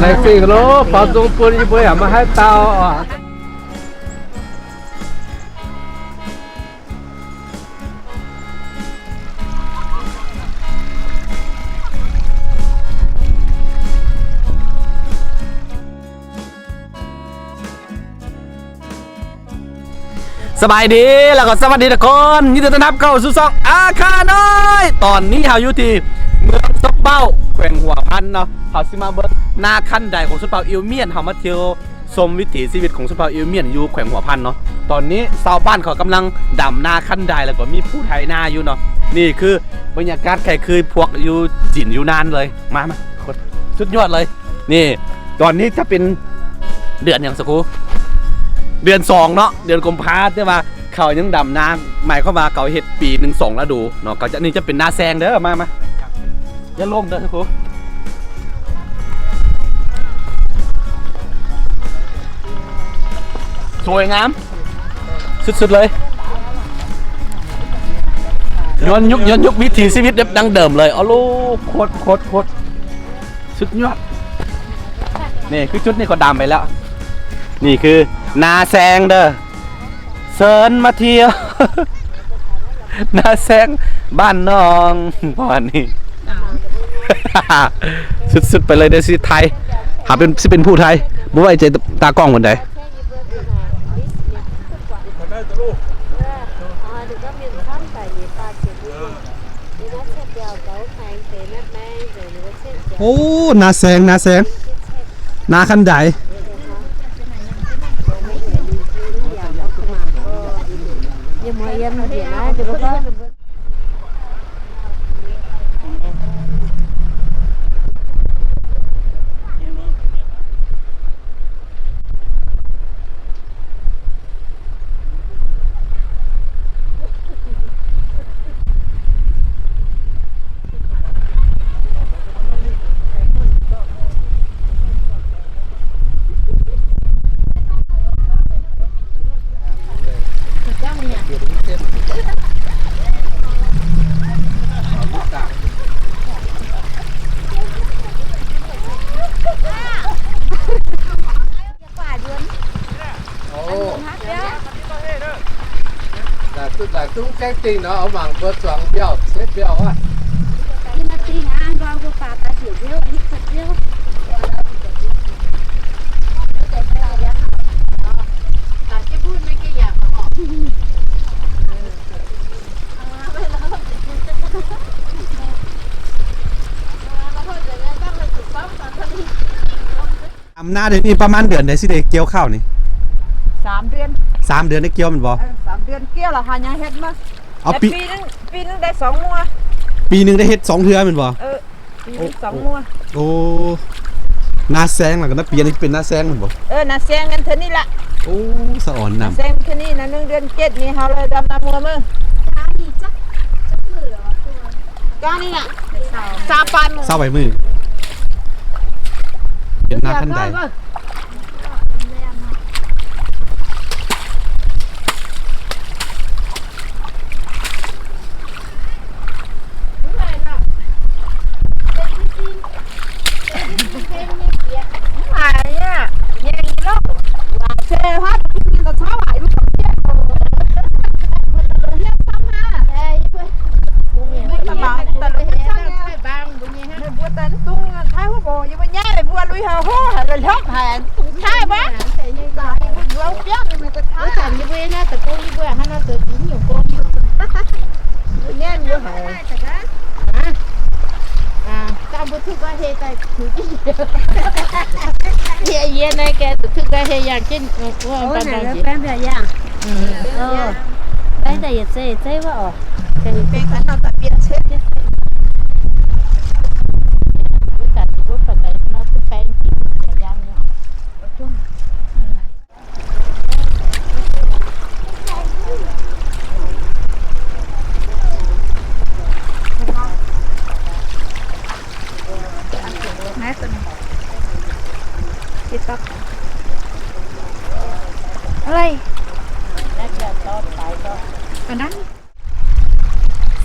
ໃນເຟສໂລ ປາສົງປຸນອີ່ບໍ່ຢາກມາໃຫ້ເຕົ້າ. ສະບາຍດີ ແລ້ວກໍສະຫວັດດີທຸກຄົນ, ຍິນດີຕ້ອນຮັບເຂົ້າສູ່ຊ່ອງອາຄານ້ອຍ. ຕອນນີ້ເຮົາຢູ່ທີ່ເມືອງຊອບເບົ້າ ແຂວງຫົວພັນເນາະ. ເຮົາຊິມາເບິ່ງນາຄັນໄດຂອງຊົນເຜົ່າອິວມຽນ. ເຮົາມາທ່ຽວຊົມວິຖີຊີວິດຂອງຊົນເຜົ່າອິວມຽນຢູ່ແຂວງຫົວພັນເນາະ. ຕອນນີ້ຊາວບ້ານເຂົາກຳລັງດຳນາຄັນໄດ ແລ້ວກໍມີຜູ້ໄຖນາຢູ່ເນາະ. ນີ້ຄືບັນຍາກາດຄ້າຍຄືພວກຢູ່ຈີນຢູ່ນານເລີຍ. ມາ ມາ ສຸດຍອດເລີຍ. ນີ້ ຕອນນີ້ຈະເປັນເດືອນຫຍັງສະຄູ? ເດືອນສອງເນາະ, ເດືອນກຸມພາ, ແຕ່ວ່າເຂົາຍັງດຳນາ, ໝາຍຄວາມວ່າເຂົາເຮັດປີໜຶ່ງສອງລະດູເນາະ. ເຂົາຈະ ນີ້ຈະເປັນນາແຊງເດີ. ມາ ມາ ຢ່າລົງເດີສະຄູ. ສວຍງາມສຸດໆເລີຍ, ຍ້ອນຍຸກ ຍ້ອນຍຸກ ວິຖີຊີວິດແບບດັ້ງເດີມເລີຍ. ໂອ້ໂລ ໂຄດ ໂຄດ ໂຄດ ສຸດຍອດ. ນີ້ຄືຈຸດນີ້ເຂົາດຳໄປແລ້ວ. ນີ້ຄືນາແຊງເດີ, ເຊີນມາທ່ຽວນາແຊງບ້ານນ້ອງ. ປະມານນີ້ ສຸດໆໄປເລີຍເດີ. ຊິຖ່າຍ ຫາເປັນ ຊິເປັນຜູ້ຖ່າຍ, ບໍ່ໄວ້ໃຈຕາກ້ອງປານໃດ. Ô, ນາແຊງ ນາແຊງ ນາຄັນໄດ. Ô. Là tức là đúng cái tin nó ở mảng bơ choáng bèo, xếp bèo á. Cái nó tin ăn bao nhiêu pà ta chịu thiếu, ít thật thiếu. Là cái bún mấy cái nhà mà họ. ດຳນາດຽວນີ້ປະມານເດືອນໃດຊິໄດ້ກ່ຽວເຂົ້ານີ້? ສາມເດືອນ ສາມເດືອນໄດ້ກ່ຽວແມ່ນບໍ່? ເອີ ສາມເດືອນກ່ຽວລະຫາຫຍັງເຮັດມາ. ເອົາ ແຕ່ປີ ປີໜຶ່ງ ປີໜຶ່ງໄດ້ສອງມົວ. ປີໜຶ່ງໄດ້ເຮັດສອງເທື່ອແມ່ນບໍ່? ເອີ ປີໜຶ່ງສອງມົວ. ໂອ້ ນາແຊງລະກັນນະ, ປີອັນນີ້ເປັນນາແຊງແມ່ນບໍ່? ເອີ ນາແຊງແມ່ນເທື່ອນີ້ລະ. ໂອ້ ສະອອນນຳ ນາແຊງເທື່ອນີ້ນະ. ໜຶ່ງເດືອນເຈັດນີ້ເຮົາເລີຍດຳນາມົວເບິ່ງ. ການີ້ນະ ຊາວປາຍມື້ ຊາວປາຍມື້ ເປັນນາຄັນໄດ.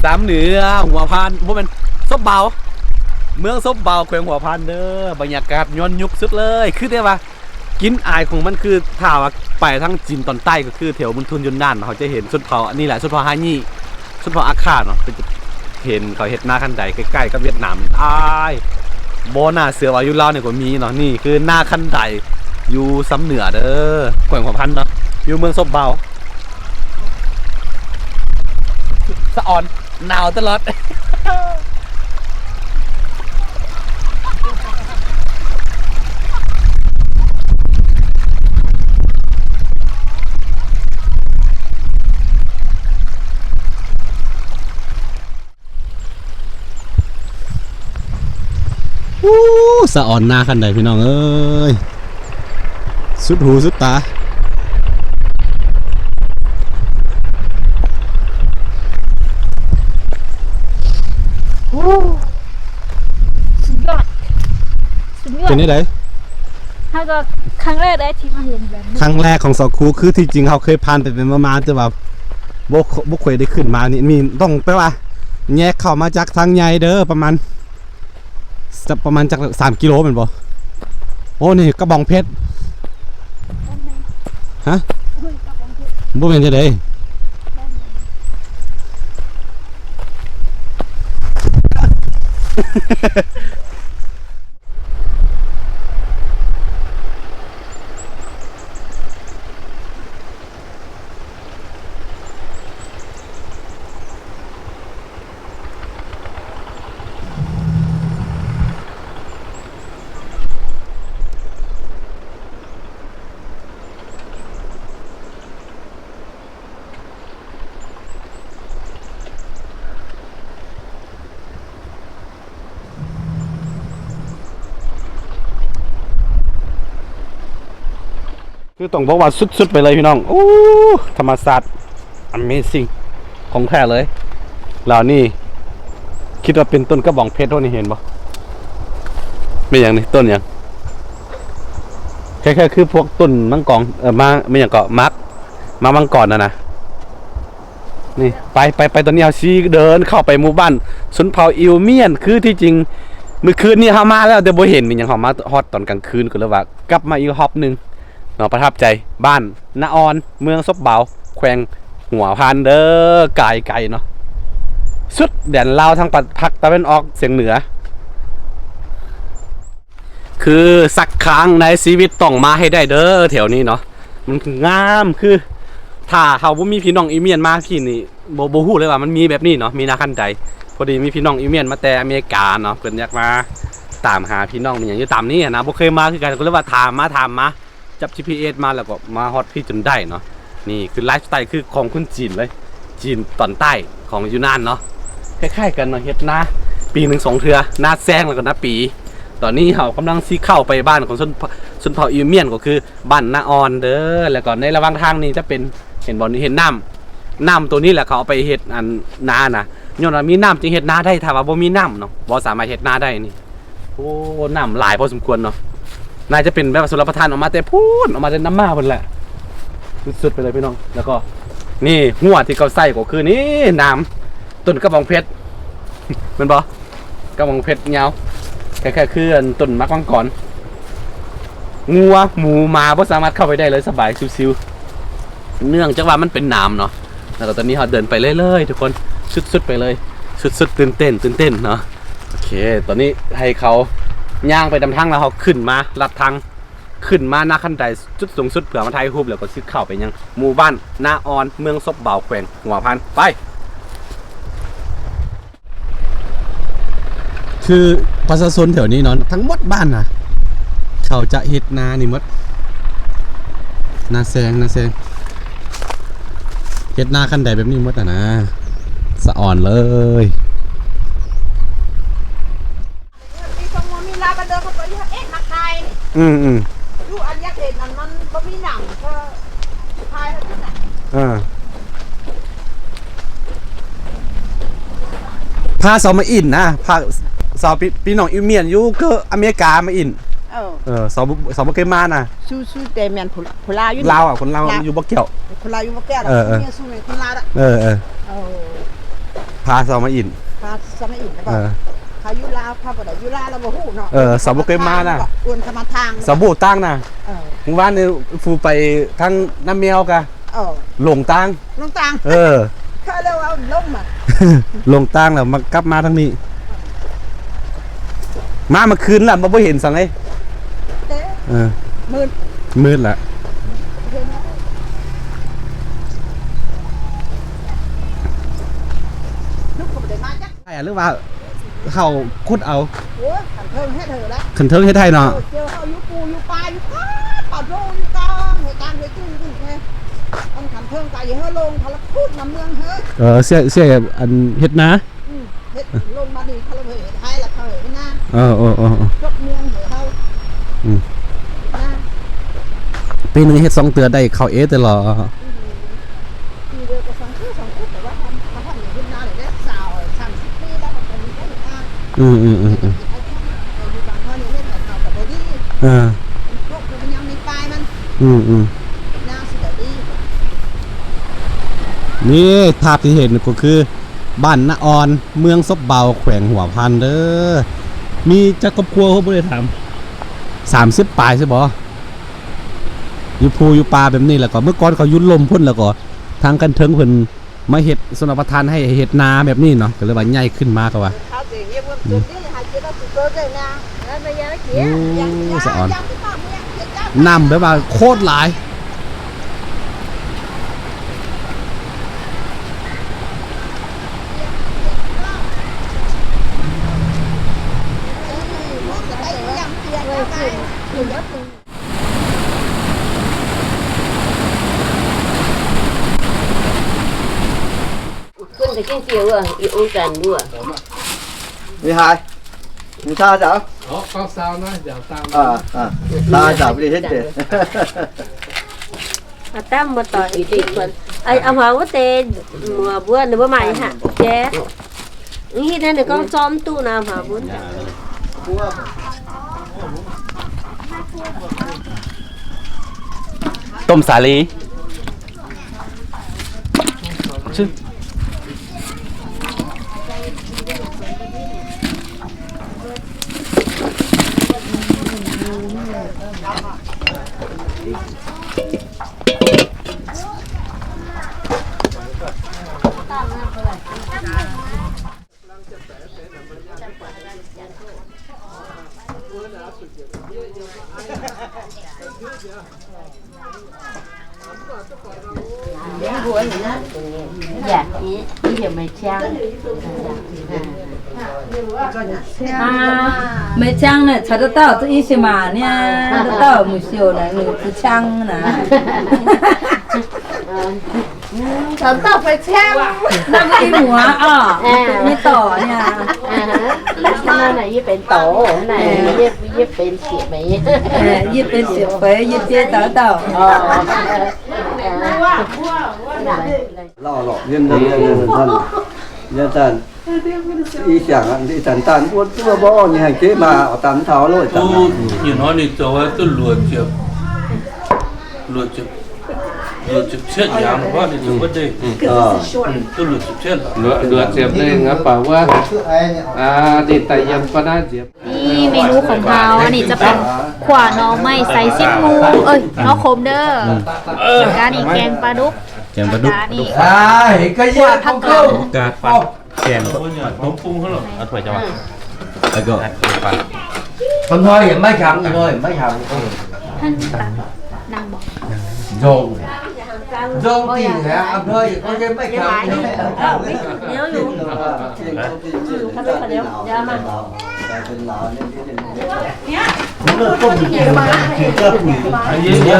ສາມເໜືອ ຫົວພັນ ບໍ່ແມ່ນ ຊອບເບົ້າ. ເມືອງສົບເບົາ ແຂວງຫົວພັນເດີ. ບັນຍາກາດຍ້ອນຍຸກສຸດເລີຍ ຄືແຕ່ວ່າກິ່ນອາຍຂອງມັນ ຄືຖ້າວ່າໄປທາງຈີນຕອນໃຕ້ ກໍຄືແຖວມົນທົນຢູນນານ ເຮົາຈະເຫັນຊົນເຜົ່າ ອັນນີ້ແຫຼະ ຊົນເຜົ່າຮາຢີ ຊົນເຜົ່າອາຂ່າເນາະ ເປັນ ເຫັນເຂົາເຮັດນາຄັນໄດໃກ້ໆກັບຫວຽດນາມ. ອ້າຍ ບໍ່ໜ້າເຊື່ອວ່າຢູ່ລາວນີ້ກໍມີເນາະ. ນີ້ຄືນາຄັນໄດຢູ່ຊຳເໜືອເດີ ແຂວງຫົວພັນເນາະ ຢູ່ເມືອງສົບເບົາ. ສະອອນ ໜາວຕະຫຼອດ. ອູ້ ສະອອນນາຄັນໄດພີ່ນ້ອງເອີຍ ສຸດຫູສຸດຕາ. ສຸດຍອດ ສຸດຍອດ ເປັນຈັ່ງໃດ? ເຮົາກໍຄັ້ງແລກເດ້ທີ່ມາເຫັນແບບນີ້ ຄັ້ງແລກຂອງສອງຄູ່. ຄືທີ່ຈິງເຮົາເຄີຍຜ່ານໄປໆມາໆ ແຕ່ວ່າບໍ່ ບໍ່ເຄີຍໄດ້ຂຶ້ນມານີ້. ມີ ຕ້ອງແປວ່າແຍກເຂົ້າມາຈາກທາງໃຫຍ່ເດີ ປະມານ ຈະປະມານຈັກສາມກິໂລແມ່ນບໍ່? ໂອ້ ນີ້ກະບອງເພັດ ຮະ? ບໍ່ແມ່ນຈັ່ງໃດ? ຄືຕ້ອງບອກວ່າສຸດໆໄປເລີຍພີ່ນ້ອງ. ໂອ້ ທຳມະຊາດ amazing ຂອງແທ້ເລີຍ. ແລ້ວນີ້ຄິດວ່າເປັນຕົ້ນກະບອງເພັດໂດນີ້ ເຫັນບໍ່? ແມ່ນຫຍັງນີ້? ຕົ້ນຫຍັງ? ຄ້າຍໆຄືພວກຕົ້ນມັງກອນ ເອີ ມາ ແມ່ນຫຍັງເກາະ ໝາກ ໝາກມັງກອນຫັ້ນນະ. ນີ້ ໄປ ໄປ ໄປ ຕອນນີ້ເຮົາຊິເດີນເຂົ້າໄປໝູ່ບ້ານຊົນເຜົ່າອິວມຽນ. ຄືທີ່ຈິງມື້ຄືນນີ້ເຮົາມາແລ້ວ ແຕ່ບໍ່ເຫັນ ເປັນຫຍັງເຮົາມາຮອດຕອນກາງຄືນ ກໍເລີຍວ່າກັບມາອີກຮອບໜຶ່ງເນາະ. ປະທັບໃຈ ບ້ານນາອອນ ເມືອງສົບເບົາ ແຂວງຫົວພັນເດີ. ກາຍໄກເນາະ ສຸດແດນລາວທາງປາກ ພາກຕາເວັນອອກສຽງເໜືອ. ຄືສັກຄັ້ງໃນຊີວິດຕ້ອງມາໃຫ້ໄດ້ເດີ ແຖວນີ້ເນາະ ມັນງາມ. ຄືຖ້າເຮົາບໍ່ມີພີ່ນ້ອງອິວມຽນມາພີ້ນີ້ ບໍ່ ບໍ່ຮູ້ເລີຍວ່າມັນມີແບບນີ້ເນາະ ມີນາຄັນໄດ. ພໍດີມີພີ່ນ້ອງອິວມຽນມາແຕ່ອາເມລິກາເນາະ ເພິ່ນຢາກມາຕາມຫາພີ່ນ້ອງ ມີຫຍັງຢູ່ຕາມນີ້ຫັ້ນນະ ບໍ່ເຄີຍມາຄືກັນ ກໍເລີຍວ່າຖາມມາ ຖາມມາ ຈັບຈີພີເອສມາ ແລ້ວກໍມາຮອດພີ້ຈົນໄດ້ເນາະ. ນີ້ຄືໄລຟ໌ສະໄຕຄືຂອງຄົນຈີນເລີຍ ຈີນຕອນໃຕ້ຂອງຢູນານເນາະ ຄ້າຍໆກັນເນາະ ເຮັດນາປີໜຶ່ງສອງເທື່ອ ນາແຊງ ແລ້ວກໍນາປີ. ຕອນນີ້ເຮົາກຳລັງຊິເຂົ້າໄປບ້ານຂອງຊົນ ຊົນເຜົ່າອິວມຽນ ກໍຄືບ້ານນາອອນເດີ. ແລ້ວກໍໃນລະຫວ່າງທາງນີ້ຈະເປັນ ເຫັນບໍ່ນີ້ ເຫັນນ້ຳ ນ້ຳໂຕນີ້ແຫຼະເຂົາເອົາໄປເຮັດອັນນານະ ຍ້ອນວ່າມີນ້ຳຈຶ່ງເຮັດນາໄດ້ ຖ້າວ່າບໍ່ມີນ້ຳເນາະ ບໍ່ສາມາດເຮັດນາໄດ້ນີ້. ໂອ້ ນ້ຳຫຼາຍພໍສົມຄວນເນາະ ໜ້າຈະເປັນແບບວ່າຊົນລະປະທານອອກມາແຕ່ພຸ້ນ ອອກມາແຕ່ນ້ຳໝາພຸ້ນແຫຼະ ສຸດໆໄປເລີຍພີ່ນ້ອງ. ແລ້ວກໍນີ້ຮົ້ວທີ່ເຂົາໃສ່ກໍຄືນີ້ ນ້ຳ ຕົ້ນກະບອງເພັດ ແມ່ນບໍ່? ກະບອງເພັດຍາວ ຄ້າຍໆຄືອັນຕົ້ນໝາກມັງກອນ ງົວ ໝູ ໝາບໍ່ສາມາດເຂົ້າໄປໄດ້ເລີຍ ສະບາຍຊິວໆ ເນື່ອງຈາກວ່າມັນເປັນນ້ຳເນາະ. ແລ້ວກໍຕອນນີ້ເຮົາເດີນໄປເລື້ອຍໆທຸກຄົນ ສຸດໆໄປເລີຍ ສຸດໆ ຕື່ນເຕັ້ນ ຕື່ນເຕັ້ນເນາະ. ໂອເຄ ຕອນນີ້ໃຫ້ເຂົາຍ່າງໄປນຳທາງ ແລ້ວເຮົາຂຶ້ນມາລັດທາງ ຂຶ້ນມາໜ້າຄັນໄດຈຸດສູງສຸດ ເພື່ອມາຖ່າຍຮູບ ແລ້ວກໍຊິເຂົ້າໄປຍັງໝູ່ບ້ານນາອອນ ເມືອງສົບເບົາ ແຂວງຫົວພັນ. ໄປ ຄືປະຊາຊົນແຖວນີ້ເນາະ ທັງໝົດບ້ານນະ ເຂົາຈະເຮັດນານີ້ໝົດ ນາແຊງ ນາແຊງ ເຮັດນາຄັນໄດແບບນີ້ໝົດຫັ້ນນະ ສະອອນເລີຍ. ອືມໆ ຢູ່ອັນຢາກເຫັນອັນມັນບໍ່ມີໜັງ ກໍຖ່າຍເອົາຢູ່ນະ ເອີ ພາຊາວມາອິນນະ ພາຊາວ ພີ່ນ້ອງອິວມຽນຢູ່ເກີອາເມລິກາມາອິນ ເອີ ເອີ ຊາວ ຊາວບໍ່ເຄີຍມານະ ຊູໆ ແຕ່ແມ່ນຜູ້ລາວຢູ່ລາວ ຄົນລາວຢູ່ບໍ່ແກ້ວ ຄົນລາວຢູ່ບໍ່ແກ້ວ ເອີ ເອີ ເມຍຊູແມ່ນຄົນລາວ ເອີ ເອີ ພາຊາວມາອິນ ພາຊາວມາອິນ ເອີ ເຂົາຢູ່ລາວ ເຂົາບໍ່ໄດ້ຢູ່ລາວ ລາວບໍ່ຮູ້ເນາະ. ເອີ ສາວບໍ່ເຄີຍມານະ ກວນສະມາທາງ ສາວບໍ່ຕາງນະ. ເອີ ມື້ວານນີ້ຟູໄປທາງນ້ຳແມວກະ ເອີ ຫຼົງຕາງ ຫຼົງຕາງ. ເອີ ເຂົາເລີຍວ່າຫຼົງມາ ຫຼົງຕາງແລ້ວມາ ກັບມາທາງນີ້. ມາເມື່ອຄືນລະ ມາບໍ່ເຫັນສັງເອີຍ. ເອີ ມືດ ມືດລະ. ເຫັນແລ້ວ ລູກກໍບໍ່ໄດ້ມາຈັກ ໃຊ່ ຫຼືວ່າເຂົາຂຸດເອົາ? ໂອ້ຍ ຂັ້ນເທິງເຮັດໃຫ້ລະ ຂັ້ນເທິງເຮັດໃຫ້ເນາະ. ເອີ ເຈົ້າເຮົາຢູ່ປູຢູ່ປາຢູ່ ປາດໂດຢູ່ກາງ ໃຫ້ກາງໃຫ້ຕື້ຢູ່ພຸ້ນແທ້. ອັນຂັ້ນເທິງກະຢູ່ເຮີລົງ ເຂົາລະຂຸດນຳເມືອງເຮີ. ເອີ ເສຍ ເສຍ ອັນເຮັດນາ ອືມ ເຮັດລົງມານີ້ ເຂົາລະເຮັດໄຮ່ລະເຂົາເຮັດນາ. ເອີ ເອີ ເອີ ເອີ ຈົບເມືອງເຮີເຮົາ. ອືມ ນາ ປີໜຶ່ງເຮັດສອງເທື່ອ ໄດ້ເຂົ້າເອແຕ່ລະ ອືມ ປີດຽວກໍສອງເທື່ອສອງເທື່ອ ແຕ່ວ່າທຳ ທຳເຮັດນາໄດ້ຊາວ ສາມສິບປີແລ້ວ ມັນກໍມີໄດ້ເຮັດນາ. ອືມ ອືມ ອືມ ອືມ ຢູ່ບາງເຮົານີ້ເຮັດໃຫ້ເຂົາກໍບໍ່ດີ. ເອີ ພວກມັນຍັງມີປາຍມັນ. ອືມ ອືມ ນາຊິໄດ້ດີ. ນີ້ພາບທີ່ເຫັນກໍຄືບ້ານນາອ່ອນ ເມືອງສົບເບົາ ແຂວງຫົວພັນເດີ. ມີຈັກຄອບຄົວ ເຮົາບໍ່ໄດ້ຖາມ ສາມສິບປາຍໃຊ່ບໍ່? ຢູ່ພູຢູ່ປ່າແບບນີ້ ແລ້ວກໍເມື່ອກ່ອນເຂົາຢູ່ລົມພຸ້ນ ແລ້ວກໍທາງຂັ້ນເທິງເພິ່ນມາເຮັດຊົນລະປະທານໃຫ້ເຮັດນາແບບນີ້ເນາະ ກໍເລີຍວ່າໃຫຍ່ຂຶ້ນມາ ກໍວ່າ ອືມ ໂອ້ ສະອອນ ນ້ຳແບບວ່າໂຄດຫຼາຍ. ขึ้นไปกินเจียวอ่ะ อีองค์จันทร์ด้วย 你好，你啥找？哦，放烧呢，讲烧呢。啊，啊，啥找不得很的。啊，咱们到一起去。哎，阿华，我得，我不，你不买一下，姐。 ນີ້ເຮັດແນວນີ້ກໍຊ້ອມຕູ້ນຳຫາບຸນ ຕົ້ມສາລີ. 啊，梅香呢，吃得到，这一些嘛，你看得到，没修呢，你不香呢。 长大回家。那个一模啊，啊，哎。没倒呢。啊哈，那那那一边倒，那一一边洗没。哎，一边洗肥，一边倒倒。哦。老老，人人人人人人人。 ອີຫຍັງອັນທີ່ທ່ານຕ້ານອວດຕົວບໍ່ນີ້ ໃຫ້ເກມາເອົາຕາມເທົາໂລດ. ໂອ້ ຍິນຮອດນີ້ເຈົ້າວ່າຕົວຫຼວດເຈັບ ຫຼວດເຈັບ ຫຼວດເຈັບເຊດຫຍັງວ່ານີ້ເຈົ້າບໍ່ໄດ້ ອືມ ຕົວຫຼວດເຈັບເຊດ ຫຼວດ ຫຼວດເຈັບໄດ້ງັບປາກວ່າ ອ່າ ດີດຕາຢ້ຽມປານາເຈັບ. ນີ້ເມນູຂອງເຮົາ ອັນນີ້ຈະເປັນຂົ້ວໜໍ່ໄມ້ໃສ່ຊີ້ນໝູ ເອີຍ ໜໍ່ຂົມເດີ ອືມ ແລ້ວກະນີ້ແກງປາດຸກ ແກງປາດຸກ ແລ້ວກະນີ້ ອ່າ ເຫັນກະເຍ ຂົວຜັກກາດ ແກງປາດຸກ ເອົາຖ້ວຍເຈົ້າວ່າ ແລ້ວກໍ ອຳເພີ ໄມ້ຂາມ ອຳເພີ ໄມ້ຂາມ ນາງບອກ ໂດງ ໂດງຈິງແຫຼະ ອຳເພີ ເຂົາເອີ້ນໄມ້ຂາມ ເອີ ມີໜຽວຢູ່ ເອີ ເປັນລາວ ເປັ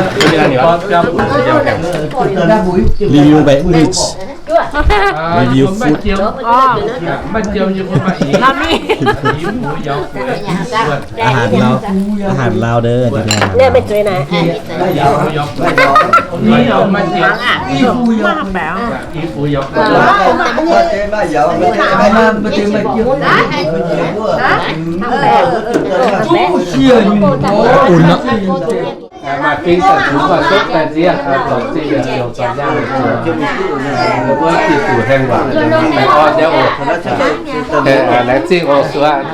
ນລາວ ເປັນລາວ ຣີວິວໄປ ຣີວິວຟູດ ອໍ ລາບນີ້ ອາຫານລາວ ອາຫານລາວເດີ ເດີ ແມ່ໄປຊ່ວຍນະ ມາແປ ອຸ່ນເນາະ. Mah fing tanh sux mah sop tanh sieqv, a, tanh sieqv yaac zong tanh yangh zuoqc, a, heuc wuov jiex zuqc hengh waac, a, orn yaac oc, a, a, laengz zingh oc zuoqc.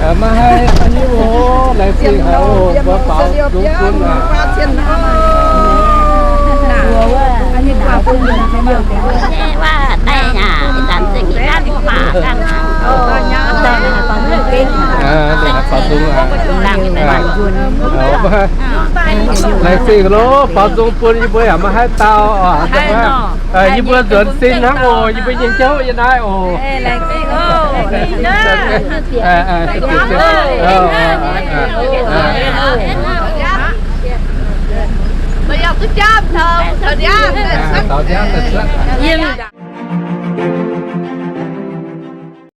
ເອົາມາໃຫ້ອັນນີ້ ໂອ້ ຫຼາຍສິ່ງ ໂອ້ ກະເປົາລຸງຄຸນ ຫຼາຍສິ່ງໂລ ເປົາຕຸງປຸນ ອີ່ເບີຍ ມາໃຫ້ເຕົາ ເອີ ອີ່ເບີຍສວນຊິນນະ ໂອ້ ອີ່ເບີຍຍິງເຈົ້າ ຍານາຍ ໂອ້ ເອີ ເອີ ເອີ ບໍ່ຢາກຄືຈ້ຳເທົ່າ ເທົ່າດຽວ ເທົ່າດຽວ.